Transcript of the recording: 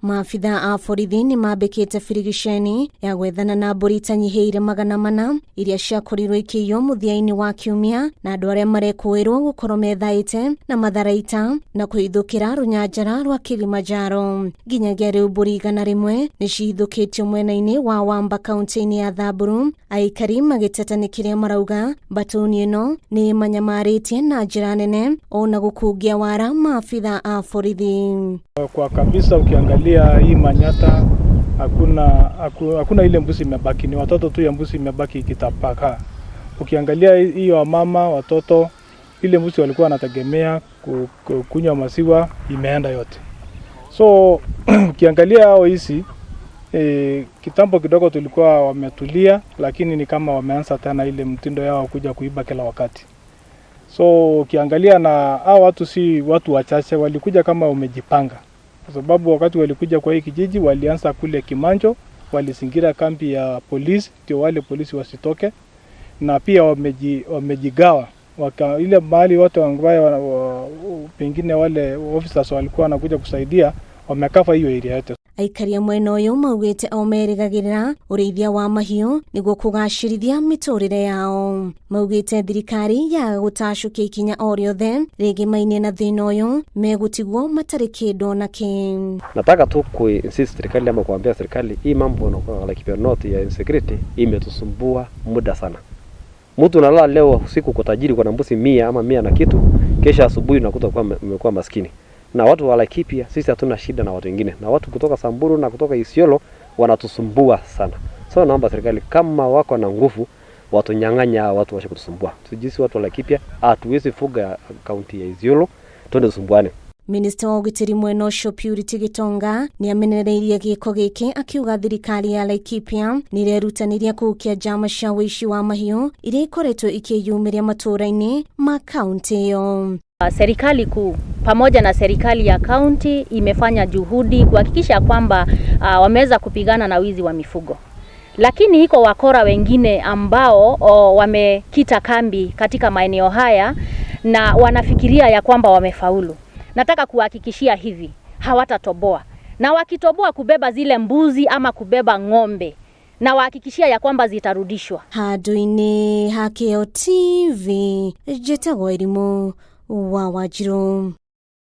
Maabitha a borithi nĩ mambĩkĩte birigiceni ya gwethana na mbũri itanyihĩire 400 iria ciakorirwo ikĩiywo mũthia-inĩ wa kiumia na andũ arĩa marekũĩrwo gũkorwo methaĩte na matharaita na kũhithũkĩra rũnyanjara rwa Kilimanjaro. Nginyagia rĩu mbũri 100 nĩ cihithũkĩtio mwena-inĩ wa Wamba kaunti-inĩ ya Thamburu, aikari magĩteta nĩ kĩrĩa marauga mbatũni ĩno nĩ ĩmanyamarĩtie na njĩra nene ona gũkungia wara maabitha a borithi. Kwa kabisa ukiangalia hii Manyata hakuna ile mbuzi imebaki, ni watoto tu ya mbuzi imebaki ikitapakaa. Ukiangalia hiyo wamama watoto, ile mbuzi walikuwa wanategemea kunywa maziwa imeenda yote. So ukiangalia hao hizi kitambo kidogo tulikuwa wametulia, lakini ni kama wameanza tena ile mtindo yao kuja kuiba kila wakati. So ukiangalia na hao watu si watu wachache, walikuja kama wamejipanga, kwa sababu wakati walikuja kwa hii kijiji walianza kule Kimanjo, walizingira kambi ya polisi ndio wale polisi wasitoke, na pia wamejigawa ile mahali watu ambao pengine wale officers walikuwa wanakuja kusaidia wamecover hiyo area yote. Aikari a mwena ũyũ maugĩte o merĩgagĩrĩra ũrĩithia wa mahiũ nĩguo kũgacĩrithia mĩtũrĩre yao. Maugĩte thirikari yaga gũtacũkia ikinya o rĩothe rĩgĩmainie na thĩna ũyũ megũtigwo matarĩ kĩndũ ona kĩ. Nataka tu kuinsist serikali ama kuambia serikali hii mambo na Laikipia North ya insecurity imetusumbua muda sana. Mtu unalala leo usiku uko tajiri uko na mbuzi 100 ama 100 na kitu, kesho asubuhi unakuta kuwa umekuwa maskini. Na watu wa Laikipia sisi hatuna shida na watu wengine, na watu kutoka Samburu na kutoka Isiolo wanatusumbua sana. So naomba serikali kama wako na nguvu watunyang'anya watu washe kutusumbua. Sisi watu wa Laikipia hatuwezi fuga kaunti ya Isiolo, twende tusumbuane. Minista wa ũgitĩri mwena ũcio Purity Gitonga nĩ amenereirie gĩko gĩkĩ akiuga thirikari ya Laikipia nĩ irerutanĩria kũhukia njama cia ũici wa mahiũ iria ikoretwo ikĩyumĩria matũũra-inĩ ma kaunti ĩyo. Serikali kuu pamoja na serikali ya kaunti imefanya juhudi kuhakikisha kwamba wameweza kupigana na wizi wa mifugo, lakini iko wakora wengine ambao wamekita kambi katika maeneo haya na wanafikiria ya kwamba wamefaulu. Nataka kuhakikishia hivi, hawatatoboa, na wakitoboa kubeba zile mbuzi ama kubeba ng'ombe, na wahakikishia ya kwamba zitarudishwa. Handũ-inĩ ha Kĩo TV, njĩtagwo Irimũ wa Wanjiru.